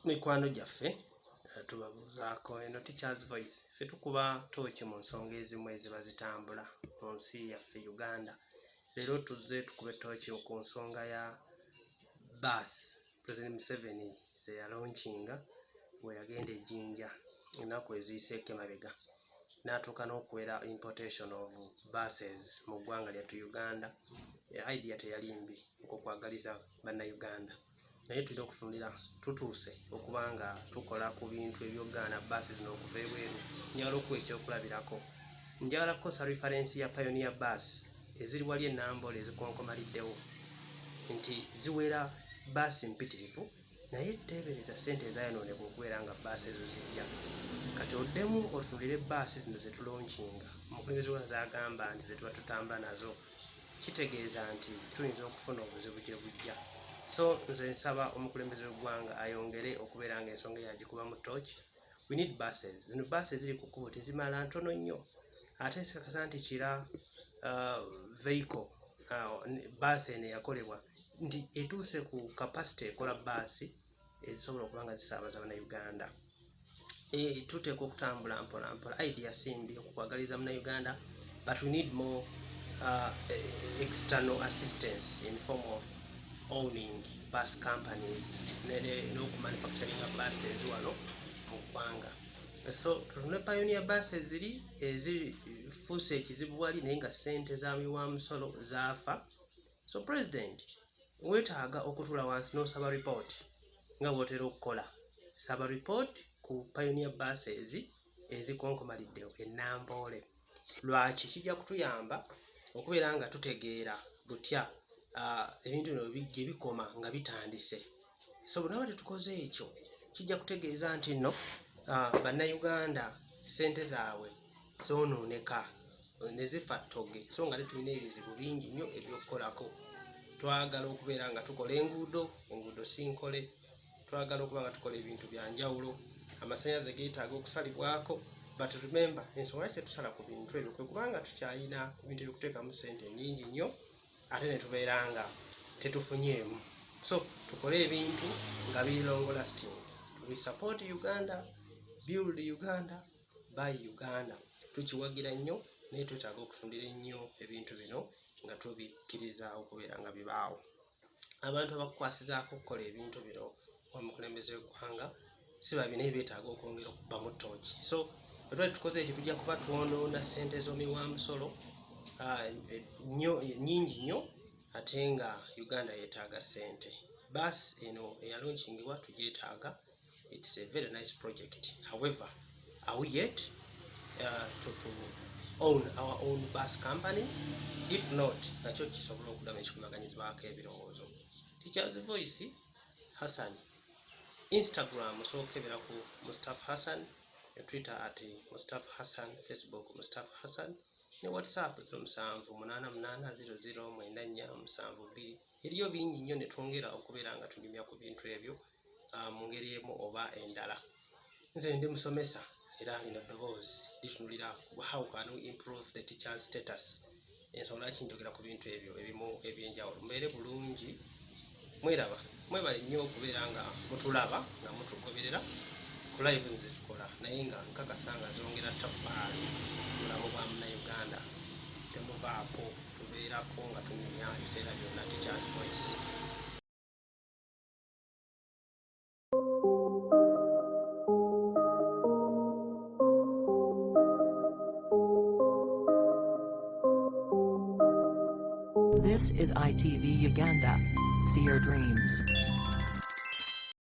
Mikwano gyaffe tubabuuzaako, eno Teachers Voice. Ffe tukuba ttooki mu nsonga ezimu eziba zitambula mu nsi yaffe Uganda. Leero tuzze tukube ttooki ku nsonga ya bbaasi Pulezidenti Museveni ze yalonkinga bwe yagenda e Jinja ennaku eziyiseeko emabega n'atuuka n'okuwera importation of buses mu ggwanga lyattu Uganda. Idea teyali mbi okwagaliza Bannayuganda, naye tulina okutunuulira tutuuse okuba nga tukola ku bintu ebyogaana bbaasi zino okuva ebweru. Njagala okuwa ekyokulabirako, njagala kukozesa reference ya Pioneer Bus eziri wali e Namboole ezikonkomaliddewo nti ziwera bbaasi mpitirivu, naye teebereza ssente ezaayonoonebwa okubeera nga bbaasi ezo zijja. Kati oddemu otunuulire bbaasi zino ze tulonkinga, omukulembeze wa z'agamba nti ze tuba tutambula nazo, kitegeeza nti tuyinza okufuna obuzibu gye bujja. So nze nsaba omukulembeze w'eggwanga ayongere okubeera nga ensonga eyo agikubamu ttooki. We need buses. Zino bbaasi eziri ku kkubo tezimala, ntono nnyo, ate sikakasa nti Kira vehicle bbaasi eno eyakolebwa nti etuuse ku capacity ekola bbaasi ezisobola okuba nga zisaabaza Bannayuganda. Tuteekwa okutambula mpola mpola. Idea si mbi okukwagaliza Munnayuganda, but we need more external assistance in form of owning bus companies n'okumanufacturinga buses wano mu ggwanga. So tutunule Pioneer buses ziri ezifuuse ekizibu wali, naye nga ssente za muwi wa musolo zaafa. So President, weetaaga okutuula wansi n'osaba report nga bw'otera okukola. Saba report ku Pioneer buses ezikonkomalidde e Namboole. Lwaki? Kijja kutuyamba okubeera nga tutegeera butya ebintu bino gye bikoma nga bitandise. So bwe tunaaba tetukoze ekyo, kijja kutegeeza nti nno Bannayuganda ssente zaabwe zoonooneka ne zifa ttoge, so nga ate tulina ebizibu bingi nnyo eby'okukolako. Twagala okubeera nga tukola enguudo, enguudo si nkole. Twagala okuba nga tukola ebintu bya njawulo, amasannyalaze geetaaga okusalibwako. But remember, ensonga lwaki tetusala ku bintu ebyo kwe kubanga tukyalina ebintu eby'okuteekamu ssente nnyingi nnyo, ate ne tubeera nga tetufunyeemu. So tukole ebintu nga biri long lasting. We support Uganda, build Uganda, buy Uganda, tukiwagira nnyo, naye twetaaga okutundira ennyo ebintu bino nga tubikkiriza okubeera nga bibaawo. Abantu abakukwasizaako okukola ebintu bino, omukulembeze w'eggwanga, si babi, naye beetaaga okwongera okubbamu ttooki. So bwe tuba tukoze ekyo, tujja kuba twonoona ssente z'omuwi wa musolo nnyo, nnyingi nnyo, ate nga Uganda yeetaaga ssente. Baasi eno eyalonkingibwa tugyetaaga, it's a very nice project. However, are we yet to own our own bus company? If not, nakyo kisobola okuddamu ekikubaganyizibwako ebirowoozo. Teachers Voice, Hassan. Instagram osobola okukebera ku Mustapha Hassan, Twitter @MustaphaHassan, Facebook Mustapha Hassan, ne WhatsApp 0788009472. Eriyo bingi nnyo ne twongera okubeera nga tunyumya ku bintu ebyo mu ngeri emu oba endala. Nze ndi musomesa, era lino ddoboozi litunulira how can we improve the teachers status. Ensonga lwaki njogera ku bintu ebyo ebimu ebyenjawulo. Mubeere bulungi, mweraba, mwebale nnyo okubeera nga mutulaba nga mutugoberera ku live nze tukola, naye nga nkakasa nga zongera taffaali bulamu bwa Munnayuganda. Temuvaako, tubeerako nga tunyumya ebiseera byonna. Teachers Voice. This is ITV Uganda. See your dreams.